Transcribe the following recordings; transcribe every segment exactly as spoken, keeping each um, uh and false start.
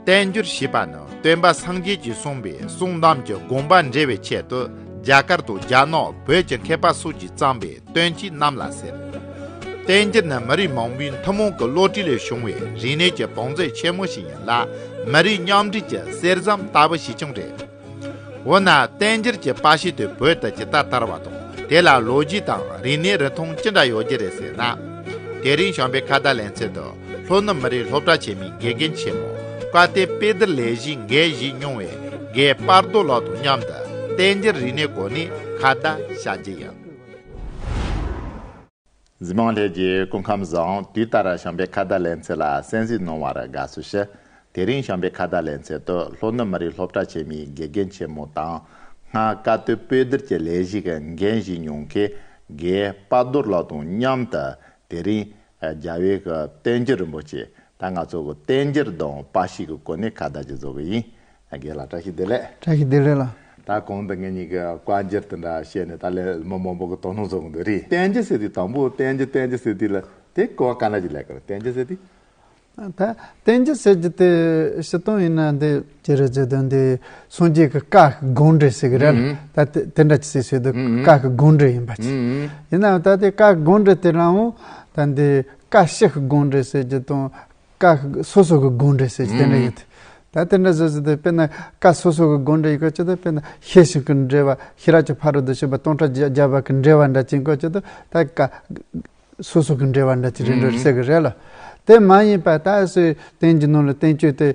བསྟན་འགྱུར་ཞེས་པ་ནི་སྟོན་པ་སངས་རྒྱས་ཀྱིས་གསུངས་པའི་གསུང་རྣམས་ཀྱི་དགོངས་པ་འགྲེལ་བའི་ཆེད་དུ། རྒྱ་གར་དང་རྒྱ་ནག་བོད་ཀྱི་མཁས་པ་སོགས་ཀྱིས་བརྩམས་པའི་བསྟན་བཅོས་རྣམས་ལ་ཟེར། བསྟན་འགྱུར་ནི་མི་རིགས་མང་པོའི་ཐུན་མོང་གི་བློ་གྲོས་ལས་བྱུང་བའི་རིག་གནས་ཀྱི་བང་མཛོད་ཆེན་མོ་ཞིག་ཡིན་ལ། མི་རིགས་མཉམ་འབྲེལ་གྱི་གསེར་ཟམ་ལྟ་བུ་ཞིག་ཀྱང་རེད། འོ་ན་བསྟན་འགྱུར་གྱི་པར་ཤིང་དེ་བོད་དུ་ཇི་ལྟར་དར་བ་དང་། དེ་ལ་ལོ་རྒྱུས་དང་རིག་གནས་རིན་ཐང་ཅི་འདྲ་ཡོད་རྒྱུ་རེད་ཟེར་ན། དེ་རིང་བྱམས་པའི་ཁ་བརྡ་ལེ་ཚན་དུ་ལྷོ་ནུབ་མི་རིགས་སློབ་གྲྭ་ཆེན་མོའི་དགེ་རྒན་ཆེན་མོ་བཀའ་བསྟན་དཔེ་བསྡུར་ལས་གཞི་འགན་བཞེས་མྱོང་བའི་རྒན་དཔལ་རྡོར་ལགས་དང་མཉམ་དུ་བསྟན་འགྱུར་རིག་གནས་སྐོར་ནས་ཁ་བརྡ་བྱ་རྒྱུ་ཡིན། གཟིགས་མང་ལྷན་རྒྱས་སྐུ་ཁམས་བཟང་། དུས་ལྟར་བྱམས་པའི་ཁ་བརྡ་ལེ་ཚན་ལ་གསན་གཟིགས་གནང་བར་དགའ་བསུ་ཞུ། དེ་རིང་བྱམས་པའི་ཁ་བརྡ་ལེ་ཚན་དུ་ལྷོ་ནུབ་མི་རིགས་སློབ་གྲྭ་ཆེན་མོའི་དགེ་རྒན་ཆེན་མོ་དང་། སྔ་བཀའ་བསྟན་དཔེ་བསྡུར་གྱི་ལས་གཞི་གི་འགན་བཞེས་མྱོང་མཁན་རྒན་དཔལ་རྡོར་ལགས་དང་མཉམ་དུ། དེ་རིང་རྒྱལ་བའི་གི་བསྟན་འགྱུར་རིན་པོ་ཆེ། ད་ང་ཚོ་གི་བསྟན་འགྱུར་དང་པར་ཤིང་གི་སྐོར་ནས་ཁ་བརྡ་ཅིག་བཟོ་གི་ཡིན། རྒན་ལགས་བཀྲ་ཤིས་བདེ་ལེགས། བཀྲ་ཤིས་བདེ་ལེགས་ལགས། ད་གོང་དུ་ངེད་གཉིས་ཀྱི་བཀའ་འགྱུར་དེ་འདྲ་བཤད་ནས་ད་ལས་མི་མང་པོ་གི་དོ་སྣང་བཟོ་གི་འདུག་རེད། བསྟན་འགྱུར་ཟེར་དུས་དང་པོ་བསྟན་འགྱུར་བསྟན་འགྱུར་ཟེར་དུས་ལ་དེ་གོ་བ་ག་འདྲ་ཅིག་ལེན་གི་རེད། བསྟན་འགྱུར་ཟེར་དུས། ད་བསྟན་འགྱུར་ཟེར་རྒྱུ་དེ་སྤྱིར་བཏང་ཡིན་ན་འདི་ཅི་རེད་ཟེར་དུས་འདི་སངས་རྒྱས་ཀྱི་བཀའ་དགོངས་འགྲེལ་ཟེར་གི་རེད་ལ། ཨང་། ད་དེ་དེ་འདྲ་ཅིག་ཟེར་ཟེར་དུས་ཨང་། བཀའ་གི་དགོངས་འགྲེལ་ཡིན་པ་ཅིག་ཨང་། ཡིན་ནའང་ད་དེ་བཀའ་དགོངས་འགྲེལ་དེ་ལའང་ད་འདི་བཀའ་ཕྱི་གི་དགོངས་འགྲེལ་ཟེར་རྒྱུ་དང་། བཀའ་སོ་སོ་གི་དགོངས་འགྲེལ་ཟེར་གྱི་དེ་འདྲ་ཡོད། ད་དེ་འདྲ་ཟེར་ཟེར་དེ་དཔེར་ན་བཀའ་སོ་སོ་གི་དགོངས་འགྲེལ་ཡོད་ག་ཅི་ད་དཔེར་ན་ཤེར་ཕྱིན་གྱི་འགྲེལ་བ། ཤེས་རབ་ཀྱི་ཕ་རོལ་ཏུ་ཕྱིན་པ་སྟོང་ཕྲག་བརྒྱ་བརྒྱ་པ་གི་འགྲེལ་བ་འདྲ་ཅིག་ག་ཅི་ད་ད་བཀའ་སོ་སོ་གི་འགྲེལ་བ་འདྲ་ཅིག་རེད་འགྲོ་ཟེར་གི་རེད་ལ། དེ་མ་ཡིན་པ་ད་སོའི་བསྟན་འགྱུར་ནང་ལ་བསྟན་བཅོས་དེ་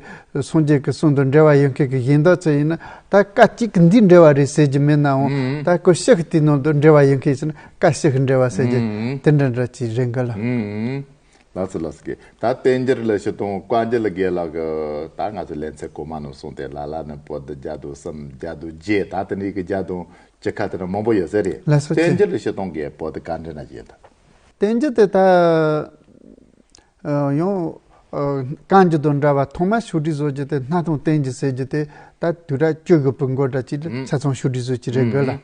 སངས་རྒྱས་ཀྱི་གསུང་དང་འབྲེལ་བ་ཡོད་མཁན་གྱི་ཡིན་མདོག་ཚོད་ཡིན་ན་ད་བཀའ་གཅིག་གི་འདིའི་འགྲེལ་བ་རེད་ཟེར་གྱི་མེད་ནའང་ད་ཁོ་ཕྱི་གི་དེའི་ནང་དུ་འགྲེལ་བ་ཡོད་མཁན་ཡིན་ན་བཀའ་ཕྱི་གི་འགྲེལ་བ་ཟེར་གྱི་དེ་འདྲ་འདྲ་ཅིག་རེད་འགའ་ལ། ལགས་སོ་ལགས་སོ། ད་བསྟན་འགྱུར་ལ་སྤྱིར་བཏང་བཀའ་འགྱུར་ལ་རྒན་ལགས་ཀྱིས་ད་ང་ཚོའི་ལེ་ཚན་གོང་མ་ནང་གསུངས་ཏེ་ལ་ལ་ནི་པོ་ཏི་བརྒྱ་དང་གསུམ་བརྒྱ་དང་བརྒྱད་ད་དེ་འདྲའི་གི་བརྒྱ་དང་བཅུ་ཁ་དེ་འདྲ་མང་པོ་ཡོད་ས་རེད། ལགས་སོ། བསྟན་འགྱུར་ལ་སྤྱིར་བཏང་གི་པོ་ཏི་ག་འདྲ་ན་ཡོད་ད། བསྟན་འགྱུར་དེ་ད་ཡང་བཀའ་འགྱུར་དང་འདྲ་བ་ཐོག་མ་ཕྱོགས་སྒྲིག་བཟོ་རྒྱུ་དེ་སྣར་ཐང་བསྟན་འགྱུར་ཟེར་རྒྱུ་དེ་ད་དུས་རབས་བཅུ་དགུ་པའི་འགོ་འདྲ་ཅིག་ལ་ཆ་ཚང་ཕྱོགས་སྒྲིག་བཟོ་གྱི་རེད་དགོས་ལ།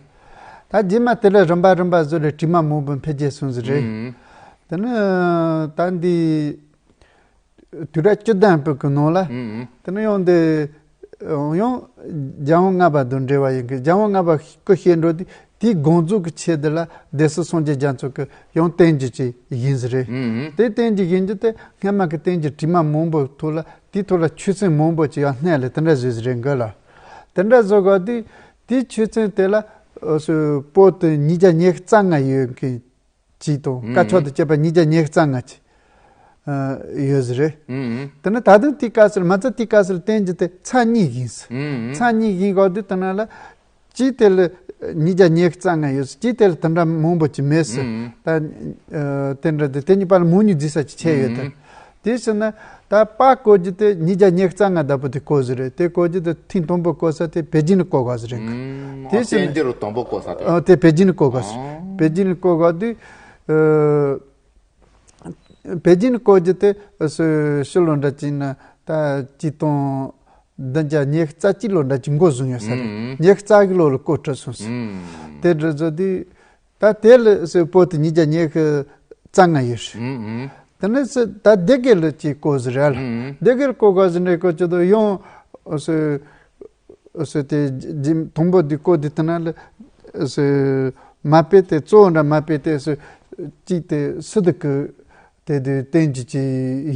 ད་རྗེས་མ་དེ་ལ་རིམ་པ་རིམ་པ་བཟོས་ལ་བྲིས་མ་མང་པོ་འཕེལ་རྒྱས་སོང་ཟིག་རེད། དེ་ནི་ད་འདི་དུས་རབས་བཅུ་བདུན་པའི་གི་ནང་ལ། དེ་ནི་ཡང་འདི་ཡང་རྒྱལ་དབང་ལྔ་པ་དང་འབྲེལ་བ་ཡིན་གི། རྒྱལ་དབང་ལྔ་པ་སྐུ་གཤེགས་འགྲོ་དུས་དེའི་དགོངས་རྫོགས་ཀྱི་ཆེད་དུ་ལ་སྡེ་སྲིད་སངས་རྒྱས་རྒྱ་མཚོ་གི་ཡང་བསྟན་རྒྱུ་ཅིག་ཡིན་ཟིག་རེད། དེ་བསྟན་རྒྱུ་ཡིན་རྒྱུ་དེ་སྔ་མ་གི་བསྟན་རྒྱུ་བྲིས་མ་མང་པོའི་ཐོག་ལ་དེའི་ཐོག་ལ་ཆོས་ཚན་མང་པོ་ཅིག་ཡང་བསྣན་ལ་དེ་འདྲ་བཟོས་ཟིག་རེད་གི་ལ། དེ་འདྲ་བཟོ་ག་དུས་དེའི་ཆོས་ཚན་དེ་ལ་སུ་པོ་ཏི་ཉིས་བརྒྱ་ཉི་ཤུ་རྩ་ལྔ་ཡོད་མཁན་ཅིག་དང་བཀའ་ཆོས་དང་བཅས་པ་ཉིས་བརྒྱ་ཉི་ཤུ་རྩ་ལྔ་ཅིག་ཡོད་ཟིག་རེད། དེ་ནི་ད་དུང་དེའི་སྐབས་སུ་མ་ཚད་དེའི་སྐབས་སུ་བསྟན་རྒྱུ་དེ་ཚར་གཉིས་ཡིན་ཟིག་ཚར་གཉིས་ཡིན་ག་དུས་དེ་ན་ལ་གཅིག་དེ་ལ་ཉིས་བརྒྱ་ཉི་ཤུ་རྩ་ལྔ་ཡོད་ཟིག་གཅིག་དེ་ལ་དེ་འདྲ་མང་པོ་ཅིག་མེད་ཟིག་ད་དེ་འདྲ་དེ་དེ་གཉིས་པ་ལ་མང་ཉུང་རྫིས་ས་ཅིག་ཆད་ཡོད་དེ། དེ་ཕྱིར་ན་ད་པར་བརྐོ་རྒྱུ་དེ་ཉིས་བརྒྱ་ཉི་ཤུ་རྩ་ལྔ་བདག་པོ་དེ་བརྐོས་ཟིག་རེད། དེ་བརྐོ་རྒྱུ་དེ་ཐེངས་དང་པོ་བརྐོ་ས་དེ་པེ་ཅིན་ལ་བརྐོ་ག་ཟིག་རེད། དེ་ཕྱིར་ན་བསྟན་འགྱུར་དང་པོ་བརྐོ་ས་དེ། ཨ་དེ་པེ་ཅིན་ལ་བརྐོ་ག་ཟིག་པེ་ཅིན་ལ་བརྐོ་ག་དུས་པེ་ཅིན་བརྐོ་རྒྱུ་དེ་ཕྱི་ལོ་འདྲ་ཅིག་ན་ད་གཅིག་སྟོང་བདུན་བརྒྱ་ཉི་ཤུ་རྩ་གཅིག་ལོ་འདྲ་ཅིག་འགོ་བཟུང་ཡོད་ས་རེད། ཉི་ཤུ་རྩ་དགུ་ལོ་ལ་བརྐོ་གྲབས་སོང་ཟིག་དེ་འདྲ་བཟོ་དུས་ད་དེ་ལ་སུ་པོ་ཏི་ཉིས་བརྒྱ་ཉི་ཤུ་རྩ་ལྔ་ཡོད་རེད། དེ་ནས་སུ་ད་སྡེ་དགེ་ལ་ཅིག་བརྐོ་ཟིག་རེད་ལ། སྡེ་དགེ་ལ་བརྐོ་ག་ཟིག་འདྲ་བརྐོ་ཅི་དུ་ཡང་སུ་སུ་དེ་དང་པོ་དེ་བརྐོ་དུས་དེ་ན་ལ་སུ་མ་དཔེ་དེ་གཙོ་བོ་འདྲ་མ་དཔེ་དེ་སུ་གཅིག་དེ་སི་ཏུ་གི་དེ་དུས་བསྟན་རྒྱུ་ཅིག་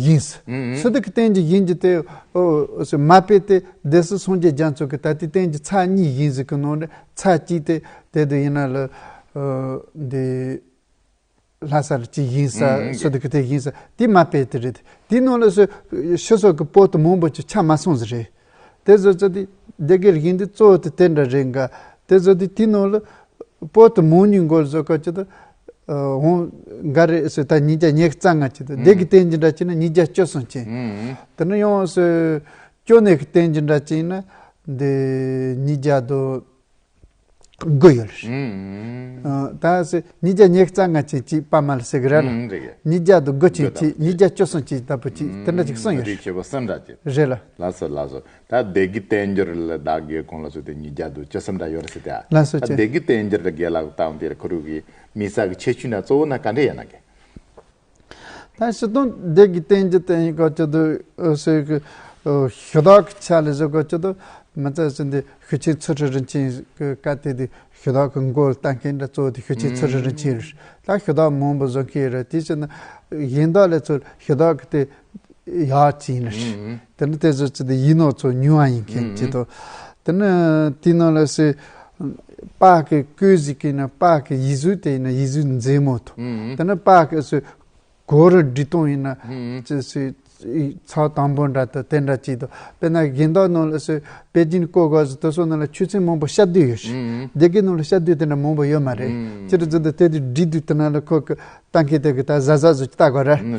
ཡིན་ཟིག་སི་ཏུ་གི་བསྟན་རྒྱུ་ཡིན་རྒྱུ་དེ་ཨོ་སུ་མ་དཔེ་དེ་སྡེ་སྲིད་སངས་རྒྱས་རྒྱ་མཚོ་གི་ད་ལྟའི་བསྟན་རྒྱུ་ཚར་གཉིས་ཡིན་ཟིག་གི་ནང་ནས་ཚར་གཅིག་དེ་དེ་དུས་ཡིན་ན་ལ་འདི། ལྷ་ས་ལ་གཅིག་ཡིན་ས་ཨང་། སོ་དེ་གི་དེ་ཡིན་ས་དེ་མ་དཔེ་དེ་རེད། དེའི་ནང་ལ་སོ་ཕྱི་སོགས་ཀྱི་པོ་ཏི་མང་པོ་ཅིག་ཆགས་མ་སོང་ཟིག་རེད། དེ་བཟོ་ཚོ་དེ་སྡེ་དགེ་ལ་ཡིན་དུས་གཙོ་བོ་དེ་དེ་འདྲ་རེད་འགའ། དེ་བཟོ་དེ་དེའི་ནང་ལ་པོ་ཏི་མང་ཉུང་འགོ་བཟོ་ག་ཅི་ད་འོང་འགའ་རེ་སོ་ད་ཉིས་བརྒྱ་ཉི་ཤུ་རྩ་ལྔ་ཅིག་ད་སྡེ་དགེ་བསྟན་རྒྱུ་འདྲ་ཅིག་ན་ཉིས་བརྒྱ་བཅུ་གསུམ་ཅིག་ཨང་། དེ་ནས་ཡང་སོ་ཅོ་ནེ་གི་བསྟན་རྒྱུ་འདྲ་ཅིག་ན་འདི་ཉིས་བརྒྱ་དོ། དགུ་ཡོད་རེད། ཨང་། ད་སེ་ཉིས་བརྒྱ་ཉི་ཤུ་རྩ་ལྔ་ཅན་གཅིག་པ་མ་ལ་ཟེར་གི་ར་ལ། ཨང་། རེད། ཉིས་བརྒྱ་དང་དགུ་ཅན་གཅིག་ཉིས་བརྒྱ་བཅུ་གསུམ་ཅན་ལྟ་བུ་གཅིག་དེ་འདྲ་ཅིག་གསུངས་ཡོད་རེད། རིགས་ཆེ་བོ་གསུམ་འདྲ་ཅིག་རེད་ལ། ལགས་སོ་ལགས་སོ། ད་སྡེ་དགེ་བསྟན་འགྱུར་ལ་བདག་གི་གོང་ལ་སོ་དེ་ཉིས་བརྒྱ་དང་བཅུ་གསུམ་འདྲ་ཡོད་རེད་ཟེར་ཏེ། ལགས་སོ་ད་ཅེ། སྡེ་དགེ་བསྟན་འགྱུར་ལ་རྒན་ལགས་བཏང་དེ་ཁོ་རུ་གི་མི་ས་གི་ཁྱད་ཆོས་ན་གཙོ་བོ་ན་ག་འདྲ་ཡོད་ན་གི། ད་སྤྱིར་བཏང་སྡེ་དགེ་བསྟན་འགྱུར་དེ་ཡིན་ག་ཅི་དུ་ཟེར་གི། ཨོ། ཞུ་དག་གི་ཆ་ལ་བཟོ་དགོས་ཀྱི་འདུག་མི་ཚེ་ཟིན་ཏེ་ཤུགས་ཆེན་ཚུལ་ཁྲིམས་རིན་ཆེན་གྱི་བཀའ་དེ་དེ་ཞུ་དག་གི་མགོ་ལ་བཏང་མཁན་འདྲ་གཙོ་བོ་དེ་ཤུགས་ཆེན་ཚུལ་ཁྲིམས་རིན་ཆེན་རེད། ད་ཞུ་དག་མང་པོ་བཟོ་མཁན་རེད། དེ་བྱས་ན་གཞན་དག་ལ་ཚུར་ཞུ་དག་གི་དེ་ཡག་ཅིག་ཡིན་ལ་རེད། དེ་ནི་དེ་བཟོ་ཅི་དེ་ཡིན་ནོ་ཚོ་ཉུང་བ་ཡིན་མཁན་ཅི་དོ། དེ་ནི་དེ་ནང་ལ་སེ་པཱ་གི་སྐུ་གཟུགས་ཀྱི་ན་པཱ་གི་ཡིག་གཟུགས་དེ་ཡིན་ན་ཡིག་གཟུགས་མཛེས་མོ་དོ། དེ་ནི་པཱ་གི་སེ་གོ་རུ་འབྲི་སྟངས་ཡིན་ན་ཅི་སེ་ཚགས་དམ་པོ་འདྲ་དང་དེ་འདྲ་ཅིག་དང་། དཔེར་ན་དགེ་འདུན་ནང་ལ་སོ་པེ་ཅིན་བཀོད་དགོས་སུ་དེ་སོགས་ནང་ལ་ཆོས་ཚན་མང་པོ་བཤད་སྡོད་ཡོད་ཤི། སྡེ་དགེ་ནང་ལ་བཤད་སྡོད་དེ་འདྲ་མང་པོ་ཡོད་མ་རེད། ཅི་རུ་འཛིན་དུ་དེ་དུས་བྲིས་དུས་དེ་ན་ལ་ཁོ་གི་ལྟ་མཁན་དེ་གི་ད་གཟའ་གཟའ་ཟུ་ལྟ་དགོས་ར། ཨ།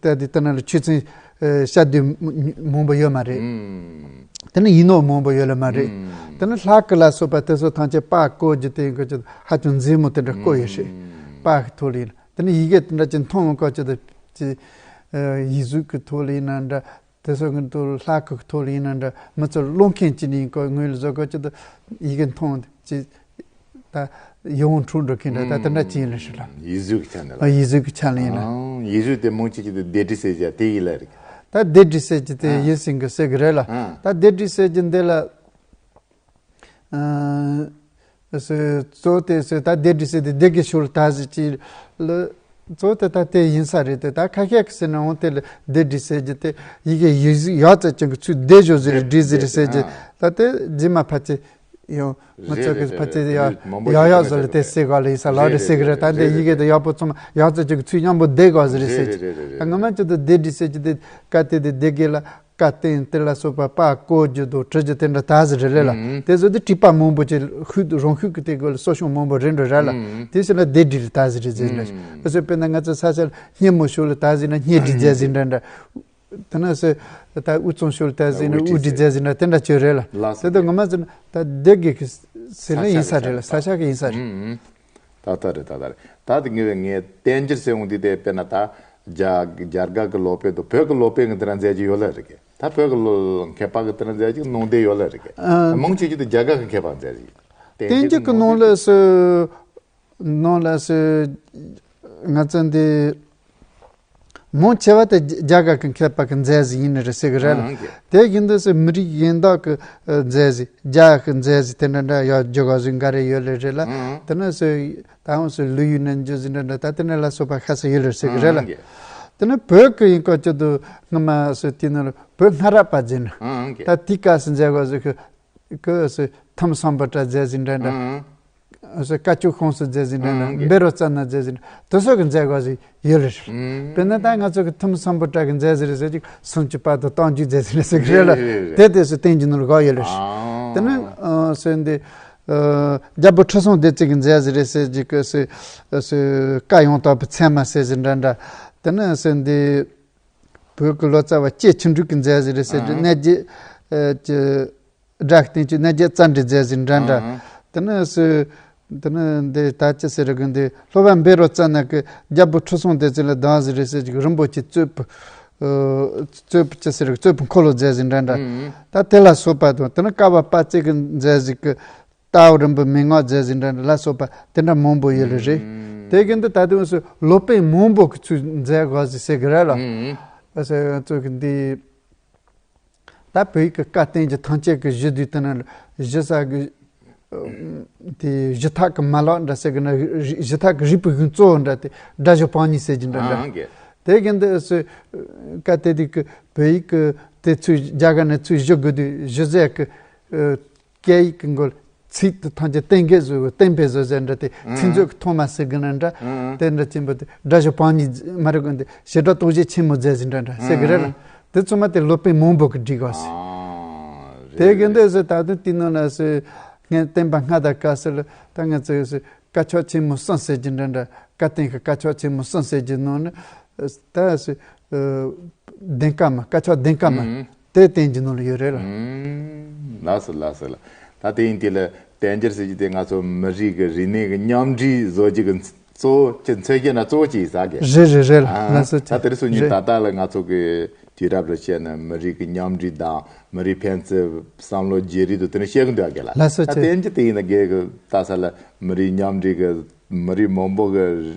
ད་དུས་དེ་ན་ལ་ཆོས་ཚན་བཤད་སྡོད་མང་པོ་ཡོད་མ་རེད། དེ་ནི་ཡིན་ནོ་མང་པོ་ཡོད་ལ་མ་རེད། དེ་ནི་ལྷ་སྐུ་ལ་སོགས་པ་དེ་སོགས་ཐམས་ཅད་པཱ་བཀོད་རྒྱུ་དེ་ཡིན་དགོས་ཀྱི་ཧ་ཅང་མཛེས་མོ་དེ་འདྲ་བཀོད་ཡོད་ཤི། པཱ་གི་ཐོག་ལ་ཡིན། དེ་ནི་ཡི་གེ་དེ་འདྲ་ཅིག་མཐོང་བ་སྐབས་ཅིག་ཏུ་ཅི། ཡིག་གཟུགས་ཀྱི་ཐོག་ལ་ཡིན་ན་འདྲ། དེ་ཚོ་གི་ཐོག་ལ་ལྷ་སྐུ་གི་ཐོག་ལ་ཡིན་ན་འདྲ། མི་ཚོ་ཀློག་མཁན་ཅིག་ནི་ཡིན་སྐོར་ངོས་ལ་བཟོ་སྐབས་ཅིག་ཏུ་ཡི་གེ་མཐོང་ཅི། ད་ཡིད་འོང་འཁྲུག་འགྲོ་མཁན་འདྲ་ད་དེ་འདྲ་ཅིག་ཡིན་ལ་ཞུ་ལ། ཡིག་གཟུགས་ཀྱི་ཆ་ནས་ལ། ཡིག་གཟུགས་ཀྱི་ཆ་ནས་ཡིན་ལ། ཡིག་གཟུགས་དེ་མང་ཆེ་ཆེ་དུ་སྡེབ་སྒྲིག་ཟེར་བྱ་དེ་ཡིན་ལ་རིག་ད་སྡེབ་སྒྲིག་ཟེར་གྱི་དེ་ཡིན་སྲིད་གི་ཟེར་གི་རེད་ལ། ད་སྡེབ་སྒྲིག་ཟེར་གྱི་འདི་ལ། ཨ། སོ་གཙོ་དེ་སོ་ད་སྡེབ་སྒྲིག་ཟེར་དེ་སྡེ་དགེ་ཤོ་ལ་ད་ཟེར་གྱི་ལ། གཙོ་དེ་ད་དེ་ཡིན་ས་རེད་དེ་ད་ཁ་ཤས་ཀྱི་ཟེར་ན་འོང་དེ་ལ་སྡེབ་སྒྲིག་ཟེར་གྱི་དེ་ཡི་གེ་ཡིག་གཟུགས་ཡག་ཙམ་ཅན་གྱི་ཚུལ་སྡེབ་སྦྱོར་ཟེར་སྒྲིག་ཟེར་སྡེབ་ཟེར་གྱི་ཨ། ད་དེ་རྗེས་མ་ཕལ་ཆེར་ཡང་མི་ཚོ་གི་ཕལ་ཆེར་ཡག་ཡག་ཡག་བཟོ་ལ་དེ་ཟེར་ག་ལ་ཡིན་ས་ལ་རེད་ཟེར་གི་རེད། ད་འདི་ཡི་གེ་དེ་ཡག་པོ་ཚང་མ་ཡག་ཙམ་ཅན་གྱི་ཚུལ་མཉམ་པོ་སྡེབ་ག་ཟེར་སྡེབ་ཟེར་གྱི་ད་ངོ་མ་ཅི་ད་སྡེབ་སྒྲིག་ཟེར་གྱི་དེ་ཀ་དེ་དེ་སྡེ་དགེ་ལ། བཀའ་བསྟན་དེ་ལ་སོགས་པ་པ་བཀོད་རྒྱུ་དང་བྲི་རྒྱུ་དེ་འདྲ་ད་ཟེར་རེ་ལས་ལ། དེ་ཚོ་དེ་བྲིས་པ་མང་པོ་ཅིག་ཤུགས་རང་ཤུགས་ཀྱི་དེ་གོ་ལ་གསོ་སྐྱོང་མང་པོ་རེ་འགྲོ་ར་ལ། དེ་ཕྱིར་ན་སྡེབ་སྒྲིག་ལ་ད་ཟེར་རེ་ཟེར་ལ། ཨ་སོ་དཔེར་ན་ང་ཚོ་ས་ཆ་ལ་སྙེ་མོ་ཤོག་ལ་ད་ཟེར་ན་སྙེ་སྒྲིག་མཛད་ཟེར་འདྲ་འདྲ། དེ་ན་སོ་ད་དབུས་གཙང་ཤོག་ལ་ད་ཟེར་ན་དབུས་སྒྲིག་མཛད་ཟེར་འདྲ་དེ་འདྲ་བྱོས་རེ་ལ། དེ་ད་ངོ་མ་ཟེར་ན་ད་སྡེ་དགེ་གི་ཟེར་ན་ཡིན་ས་རེ་ལ་ས་ཆ་གི་ཡིན་ས་རེ། ད་ལྟ་རེད་ད་ལྟ་རེད། ད་དེ་ངས་ངས་བསྟན་འགྱུར་ཟེར་འོང་དུས་དེ་དཔེར་ན་ད་རྒྱ་རྒྱ་གར་གི་ལོ་པཎ་དང་བོད་གི་ལོ་པཎ་གི་དེ་ར་མཛད་ཀྱི་ཡོད་ལ་རེད་གི། ད་བོད་གི་ལོ་མཁས་པ་གི་དེ་ར་མཛད་ཀྱི་ནང་བསྟན་ཡོད་ལ་རེད་གི། ཨ། མང་ཆེ་ཆེ་དུ་རྒྱ་གར་གི་མཁས་པ་མཛད་ཀྱི། བསྟན་འགྱུར་གི་ནང་ལ་སུ་ནང་ལ་སུ་ང་ཚོ་འདི། མང་ཆེ་བ་དེ་རྒྱ་གར་གྱི་མཁས་པ་གི་མཛད་གཟིགས་ཡིན་ནི་རེད་ཟེར་གི་རེད་ལ། ཨང་། དེ་བཞིན་དུ་སོ་མི་རིགས་གཞན་དག་གི་མཛད་གཟིགས་རྒྱ་གི་མཛད་གཟིགས་དེ་འདྲ་འདྲ་ཡག་རྒྱུ་ག་ཟིག་འགའ་རེ་ཡོད་ལེ་རེད་ལ། ཨང་། དེ་ནས་སོ་ད་འོང་སོ་ལོ་ཡུལ་ནས་འཇུ་ཟིག་འདྲ་འདྲ་ད་དེ་འདྲ་ལ་སོགས་པ་ཁ་སང་ཡོད་ལེ་ཟེར་གི་རེད་ལ། ཨང་། དེ་ནས་བོད་ཀྱི་ཡིན་སྐོར་གྱི་དུ་སྔ་མ་སོ་དེ་ནང་ལ་བོད་སྔ་རབས་པ་ཟེར་ན། ཨང་། ད་དེ་སྐབས་སུ་མཛད་ག་ཟིག་གི་གི་སོ་ཐུམ་སམ་བྷོ་ཊ་མཛད་ཟིག་འདྲ་འདྲ། ཨང་། སྐ་ཅོག་ཤོང་སུ་མཛད་ཟིན་འདྲ་ན་འབེ་རོ་ཙ་ན་མཛད་ཟིན་དེ་སོགས་ཀྱི་མཛད་སྒོ་ཟིག་ཡོད་ལེ་རེད། དཔེར་ན་ད་ང་ཚོ་གི་ཐུམ་སམ་བྷོ་ཊ་གི་མཛད་ཟིན་རེད་ཟེར་ཅིག་སུམ་ཅུ་པ་དང་རྟགས་འཇུག་མཛད་ཟིན་རེད་ཟེར་གི་རེད་ལ། དེ་དེ་སུ་བསྟན་གྱི་ནོར་ག་ཡོད་ལེ་རེད། དེ་ནི་སོན་དེ་རྒྱལ་པོ་ཁྲི་སྲོང་ལྡེ་བཙན་གྱི་མཛད་ཟིན་རེད་ཟེར་ཅིག་གི་སུ་སུ་བཀའ་ཡང་དག་པའི་ཚད་མ་ཟེར་ཟིན་འདྲ་འདྲ། དེ་ནི་སོན་དེ་བོད་ཀྱི་ལོ་ཙཱ་བ་ལྕེ་ཆུང་འབྲིང་གི་མཛད་ཟིན་རེད་ཟེར་ཅིག་གནས་རྒྱས་ཀྱི། སྒྲ་བསྟན་བཅོས་གནས་རྒྱས་རྩ་འགྲེལ་མཛད་ཟིན་འདྲ་འདྲ། དེ་ནས་སུ་དེ་ནས་འདི་ད་ཅི་ཟེར་གི་འདི་སློབ་དཔོན་བཻ་རོ་ཙ་ན་གི་རྒྱལ་པོ་ཁྲི་སྲོང་ལྡེ་བཙན་ལ་སྡང་ཟིན་རེད་ཟེར་གྱི་རིན་པོ་ཆེ་རྩོད་པ། རྩོད་པ་ཅི་ཟེར་གི་རྩོད་པ་འཁོར་ལོ་མཛད་ཟིན་འདྲ་འདྲ། ད་དེ་ལ་སོགས་པ་དང་དེ་ནས་ཀ་བ་དཔལ་བརྩེགས་ཀྱི་མཛད་ཟིན་གི་རྟའུ་རིན་པོ་མན་ངག་མཛད་ཟིན་འདྲ་འདྲ་ལ་སོགས་པ་དེ་འདྲ་མང་པོ་ཡོད་ལེ་རེད། དེ་གི་འདི་ད་དུང་སུ་ལོ་པཎ་མང་པོ་གི་ཚུལ་མཛད་དགོས་ཟིན་ཟེར་གི་རེད་ལ། ཨ་སེ་ང་ཚོ་གི་འདི། ད་བོད་ཡིག་གི་བཀའ་བསྟན་གྱི་ཐམས་ཅད་ཀྱི་གཞི་དུས་དེ་ན་གཞི་ས་གི་དེ་གཞི་ཐག་གི་མ་ལག་འདྲ་ཟེར་གི་ན་གཞི་ཐག་གི་རིག་པའི་གཞུང་གཙོ་བོ་འདྲ་དེ་སྒྲ་སྦྱོར་བམ་གཉིས་ཟེར་གྱི་འདྲ་འདྲ། དེ་གི་འདི་སུ་བཀའ་བསྟན་དེ་གི་བོད་ཡིག་གི་དེ་ཚུལ་རྒྱ་གར་ནས་ཚུལ་བཞི་དགོས་དུས་གཞི་ཟེར་གི་སྐད་ཡིག་གི་མགོ་ཚིག་དེ་ཐམས་ཅད་གཏན་འཁེལ་བཟོ་གི་གཏན་འབེབས་བཟོ་ཟེར་འདྲ་དེ་ཚིག་མཛོད་ཀྱི་ཐོག་མ་ཟེར་གི་ན་འདྲ་དེ་འདྲ་ཆེན་པོ་དེ་སྒྲ་སྦྱོར་བམ་གཉིས་མ་རེད་གོ་འདི་བྱེ་བྲག་རྟོགས་བྱེད་ཆེན་མོ་མཛད་ཟིན་འདྲ་འདྲ་ཟེར་གི་རེད་ལ། དེ་ཚོ་མ་དེ་སློབ་དཔོན་མང་པོ་གི་བསྒྲིགས་གོ་ཟེར། དེ་གི་འདི་ཟེར་ད་དུང་དེ་ནང་ལ་ཟེར་ངས་བསྟན་པ་སྔ་དང་བསྐལ་ཟེར་ལ་ད་ང་ཚོས་ཟེར་བཀའ་ཆོས་ཆེན་མོ་གསུམ་ཟེར་གྱི་འདྲ་འདྲ་བཀའ་བསྟན་གི་བཀའ་ཆོས་ཆེན་མོ་གསུམ་ཟེར་གྱི་ནང་ནས་ད་ཟེར་ལྡན་བཀའ་མ་བཀའ་ཆོས་ལྡན་བཀའ་མ། དེ་བསྟན་གྱི་ནང་ལ་ཡོད་རེད་ལ། ལགས་སོ་ལགས་སོ་ལགས། ད་དེ་ཡིན་དུས་ལ་བསྟན་འགྱུར་ཟེར་གྱི་དེ་ང་ཚོ་མི་རིགས་ཀྱི་རིག་གནས་ཀྱི་མཉམ་འདྲེས་བཟོ་རྒྱུ་གི་གཙོ་བོ་ཅི་མཚོན་བྱེད་ན་གཙོ་བོ་ཅི་ཡིན་ས་གི། རེད་རེད་རེད་ལ་ལགས་སོ་ད་དེ་རིང་སང་ཉིན་ད་ལྟ་ལ་ང་ཚོ་གི་དུས་རབས་ལ་བཤད་ན་མི་རིགས་ཀྱི་མཉམ་འདྲེས་དང་མི་རིགས་ཕན་ཚུན་བསམ་བློ་བརྗེ་རེས་དང་དེ་ནི་བཤད་གི་འདུག་གི་ལ། ལགས་སོ་ད་བསྟན་འགྱུར་དེ་ཡིན་ན་རྒན་གི་ལྟ་ས་ལ་མི་རིགས་མཉམ་འདྲེས་ཀྱི་མི་རིགས་མང་པོ་གི་